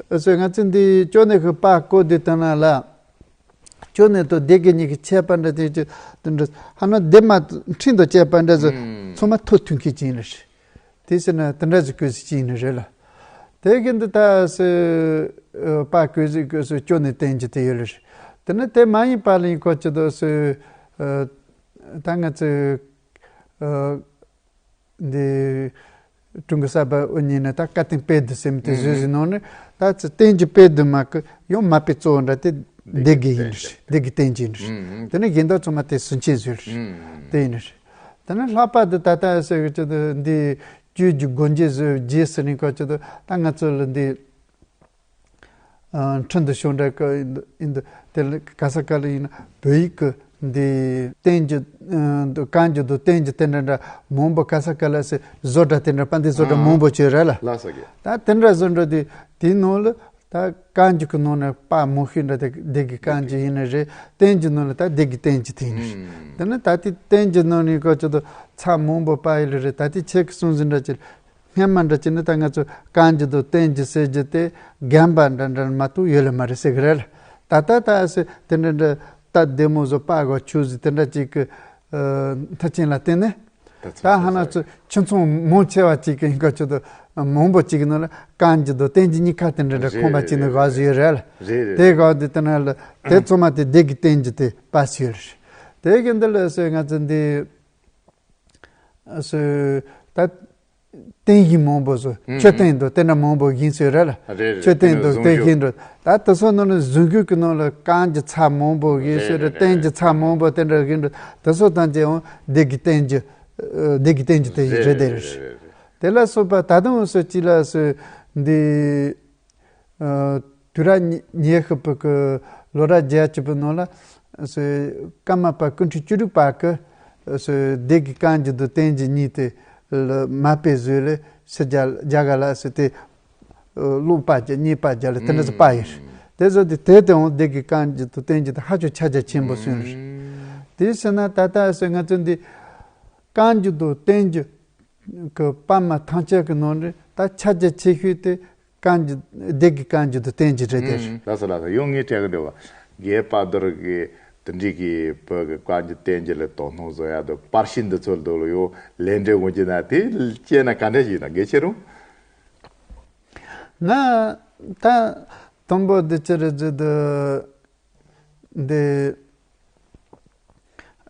ཨུམ། ཨ་སོ་ང་ཚོ་འདི་ཅོ་ནེ་གི་པར་བཀོད་དུས་དེ་ན་ལ། ཅོ་ནེ་དང་སྡེ་དགེ་གཉིས་ཀྱི་ཁྱད་པར་འདྲ་དེ་ཅི་དེ་འདྲ་ཧ་ན་སྡེ་མ་འཕྲིན་དང་བཅས་པ་འདྲ་ཟེར། ཨུམ། ཚང་མ་ཐུག་མཐུན་མཁན་ཅིག་ཡིན་ལ་ཤི། དེ་ཟེར་ན་དེ་འདྲ་ཟེར་བཀོད་ཟེར་ཅིག་ཡིན་ནི་རེད་ལ། དེ་གི་འདི་ད་སེ་པ་བཀོད་ཟེར་བཀོད་སོ་ཅོ་ནེ་བསྟན་གྱི་དེ་ཡོད་ལ་ཤི། དེ་ནི་དེ་མ་ཡིན་པ་ལ་ཡིན་ཁོ་ཅི་དོ་སེ་ད་ང་ཚོས་འདི། ཀྲུང་གོ་གསར་པ་དབུ་བརྙེས་ནས་ད་བཀའ་བསྟན་དཔེ་བསྡུར་ཟེར་མི་དེ་བཟོས་ཟིན་ནོ་ནི་ད་ཚེ་བསྟན་གྱི་དཔེ་བསྡུར་མ་ཀི་ཡང་མ་དཔེ་གཙོ་བོ་འདྲ་དེ་སྡེ་དགེ་ཡིན་རེད། སྡེ་དགེ་བསྟན་གྱི་ཡིན་རེད། དེ་ནི་གཞན་དག་ཚང་མ་དེ་སུན་ཆེན་བཟོས་རེད། དེ་ཡིན་རེད། དེ་ནི་ལྷག་པར་དུ་ད་ལྟ་ཟེར་གི་ཅི་དུ་འདི་བཅོས་བསྒྱུར་སྒོ་འབྱེད་བཟོས་རྗེས་སུ་རིང་ག་ཅི་དུ་ད་ང་ཚོ་ལ་འདི། ཨ་འཕྲིན་དུ་ཤོག་འདྲ་གི་ཡིན་འདུག་དེ་ལ་ག་ས་ག་ལ་ཡིན་ན་བོད་ཡིག་གི་འདི་བསྟན་གྱི་ཨ་བཀའ་འགྱུར་དང་བསྟན་གྱི་དེ་འདྲ་འདྲ་མང་པོ་ག་ས་ག་ལ་སེ་བཟོ་གྲྭ་དེ་འདྲ་པ་འདི་བཟོ་གྲྭ་ཨ་མང་པོ་བྱོས་ར་ལ། ལགས་སོ་རྒན། ད་དེ་འདྲ་བཟོ་འདྲ་དེ་དེའི་ནང་ལ་ད་བཀའ་འགྱུར་གི་ནང་ནས་པར་མང་ཤོས་འདྲ་དེ་སྡེ་དགེ་བཀའ་འགྱུར་ཡིན་ནི་རེད། བསྟན་གྱི་ནང་ལ་ད་སྡེ་དགེ་བསྟན་གྱི་དེ་ཡིན་ནི་རེད། དེ་ནི་ད་དེ་བསྟན་གྱི་ནང་ནས་ག་ཅི་ད་ཚར་མང་པོ་པར་ཡོད་ལ་རེད། ད་དེ་ཁྱེད་ཀྱི་གསུང་ཟིན་འདྲ་ཅི། སྔན་མ་འདྲ་ཅི་ནི་ད་ང་ཚོ་བཀའ་འགྱུར་དང་བསྟན་འགྱུར་ཟེར་རྒྱུ་དེ་རྒན་པ་འདྲ་འདྲ་མ་གཏོགས་ཡོད་ལེ་མ་རེད་ཟེར་གི་རེད་ལ། ད་ལྟ་ད་ཨ་སེ་དེ་འདྲ་འདྲ་ད་བདེ་མོ་བཟོ་པ་གོ་ཆུ་ཟི་དེ་འདྲ་ཅིག་གི་ཨ་མཐུ་རྐྱེན་ལ་བརྟེན་ནས་ད་ད་ཧ་ན་ཚོ་ཁྱིམ་ཚང་མང་ཆེ་བ་ཅིག་གི་ཡིན་ག་ཆུ་དུ་མང་པོ་ཅིག་གི་ནང་ལ་བཀའ་འགྱུར་དང་བསྟན་འགྱུར་གཉིས་ཀ་དེ་འདྲ་འདྲ་རེད་ཁོམ་པ་ཅིག་ནི་རེད་ག་ཟི་ཡོད་རེད་ལ། རེད་རེད་དེ་ག་དེ་དེ་ན་ལ་དེ་ཚང་མ་དེ་སྡེ་དགེ་བསྟན་འགྱུར་དེ་པ་སི་ཡོད་རེད། དེ་གི་འདི་ལ་ཨ་སེ་ང་ཚོ་འདི། སུ་ད་བསྟན་བཞིན་མང་པོ་སུ་ཨུམ་མཆོད་རྟེན་དུ་དེ་འདྲ་མང་པོ་བཞེངས་སུ་རེད་ལ། རེད་རེད། མཆོད་རྟེན་དུ་བསྟན་བཞིན་འགྲོ་ད་དེ་ཚོ་ནང་ནས་གཟུངས་སྐུ་གི་ནང་ལ་གང་གི་ཚ་མང་པོ་བཞེངས་སུ་རེད། རེད་རེད། བསྟན་གྱི་ཚ་མང་པོ་དེ་འདྲ་བཞེངས་འགྲོ་དེ་ཚོ་དང་བཅས་འོང་སྡེ་དགེ་བསྟན་གྱི་སྡེ་དགེ་བསྟན་གྱི་དེ་ཡི་རེད་དེ་རེད། དེ་ལ་སོགས་པ་ད་དུང་སུ་ཅི་ལ་སུ་འདི། ཨ་དུས་རབས་ཉི་ཉི་ཤུ་པའི་གི་ལོ་རབས་བརྒྱད་ཅུ་པའི་ནང་ལ་སུ་ཀརྨ་པ་ཀུན་ཁྲིག་བཅུ་དྲུག་པ་གི་སུ་སྡེ་དགེ་བཀའ་འགྱུར་དང་བསྟན་འགྱུར་གཉིས་དེ་ལ་མ་དཔེ་བཟོས་ལས་སི་རྒྱ་རྒྱ་གར་ལ་སུ་དེ་ཀློག་པ་རྒྱ་རྙེད་པ་རྒྱ་ལ་དེ་འདྲ་སུ་པ་ཡིན། དེ་བཟོ་དེ་དེ་དེའང་སྡེ་དགེ་བཀའ་འགྱུར་དང་བསྟན་འགྱུར་དེ་ཧ་ཅང་ཁྱབ་རྒྱ་ཆེན་པོ་སོན་རེད། དེ་ཟེར་ན་ད་ལྟ་སུ་ང་ཚོ་འདི་བཀའ་འགྱུར་དང་བསྟན་འགྱུར། གི་པར་མ་ཐམས་ཅད་ཀྱི་ནང་ནས་ད་ཁྱབ་རྒྱ་ཆེ་ཤོས་དེ་བཀའ་འགྱུར་སྡེ་དགེ་བཀའ་འགྱུར་དང་བསྟན་འགྱུར་རེད་དེ། ཨུམ། ལགས་སོ་ལགས་སོ། ཡང་ངས་དྲན་གི་འདུག་བ། རྒན་པ་དོར་གི་དེ་འདྲའི་གི་བོད་ཀྱི་བཀའ་འགྱུར་བསྟན་འགྱུར་ལ་དོ་སྣང་བཟོ་ཡ་དང་པར་ཤིང་འདི་ཚོ་ལ་དོ་ལ་ཡོ་ལས་འབྲས་འོང་རྒྱུ་ན་དེ་སྐྱེས་ན་ག་འདྲ་ཞིག་ན་གལ་ཆེ་རུང་། ང་ད་དང་པོ་འདི་ཅི་རེད་ཟེར་དུ། འདི།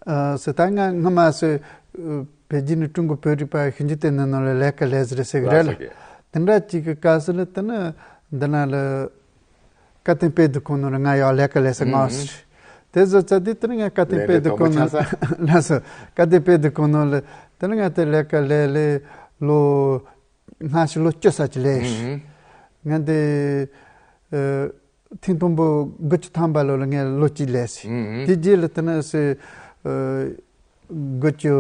ཨ་སི་ད་ང་སྔ་མ་སི་ཨ་པེ་ཅིན་ནས་ཀྲུང་གོ་བོད་རིག་པ་ཞིབ་འཇུག་ལྟེ་གནས་ནང་ལ་ལས་ཀ་ལས་ཟེར་ཟེར་གི་རེད་ལ། ལགས་སོ། དེ་འདྲ་ཅིག་གི་སྐབས་སུ་ལ་དེ་ནི་འདི་ན་ལ་བཀའ་བསྟན་དཔེ་དེབ་ཁང་ནང་ལ་ང་ཡང་ལས་ཀ་ལས་ས་ང་ཨུ་ཟེར། དེ་ཟེར་ཚ་དེ་དེ་ནི་ང་བཀའ་བསྟན་དཔེ་དེབ་ཁང་ནང་ལ་སོ་བཀའ་བསྟན་དཔེ་དེབ་ཁང་ནང་ལ་དེ་ནི་ང་དེ་ལས་ཀ་ལས་ལས་ལོ། སྔ་ཕྱི་ལོ་བཅུ་ཙམ་ཅིག་ལས། ཨུ་ཧུམ། ང་འདི་ཨ་ཐེངས་དང་པོ་དགུ་བཅུ་ཐམ་པ་ལོ་ལ་ངས་ལོ་གཅིག་ལས་སི། ཨུ་ཧུམ། དེ་རྗེས་ལ་དེ་ནས་སི་ཨ་དགུ་བཅུ་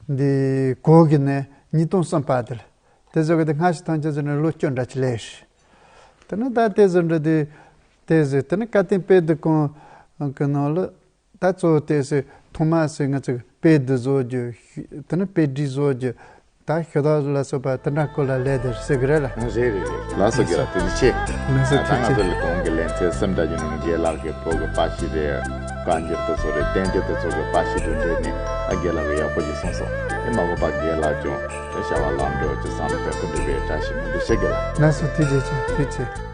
འདི་གོ་གི་ནས་ཉིས་སྟོང་གསུམ་པ་དེ་ལ་དེ་ཚོ་གི་དེ་སྔ་ཕྱི་ཐམས་ཅད་ཚོ་ནས་ལོ་བཅུ་འདྲ་ཅིག་ལས་སི། དེ་ནས་ད་དེ་ཚོ་འདྲ་དེ་དེ་ཚོ་དེ་ནས་བཀའ་བསྟན་དཔེ་དེབ་ཁང་གི་ནང་ལ། ད་གཙོ་བོ་དེ་སི་ཐོག་མ་སི་ང་ཚོ་དཔེ་འདི་བཟོ་རྒྱུ། དེ་ནི་དཔེ་སྒྲིག་བཟོ་རྒྱུ། ད་ཞུ་དག་ལ་སོགས་པ་དེ་འདྲ་སྐོར་ལ་ལས་དེ་ཟེར་གི་རེད་ལ། རེད་རེད་རེད། ལགས་སོ་རྒན་ལགས་ཐུགས་རྗེ་ཆེ། ལགས་སོ་ད་ཐུགས་རྗེ་ཆེ། ང་ཚོ་ལས་གོང་གི་ལན་ཚན་གསུམ་འདྲ་ཡིན་ནོ་རྒན་ལགས་ཀྱི་བོད་ཀྱི་པར་ཤིང་རེད། བཀའ་འགྱུར་དེ་ཚོ་རེད། བསྟན་བཅོས་དེ་ཚོ་གི་པར་ཤིང་དུ་འབྲེལ་ནས་ཨ་རྒན་ལགས་ཀྱིས་ཡག་པོ་ཞིག་གསུངས་སོང་། དེ་མ་གོ་པ་རྒན་ལགས་ཀྱང་དེ་བྱ་བ་ལམ་འགྲོ་ཀྱི་བསམ་བློ་དེ་ཀུན་འདུས་པའི་བཀྲ་ཤིས་སྨོན་འདུན་ཞུ་རྒན་ལགས། ལགས་སོ་ཐུགས་རྗེ་ཆེ་ཐུགས་རྗེ་ཆེ།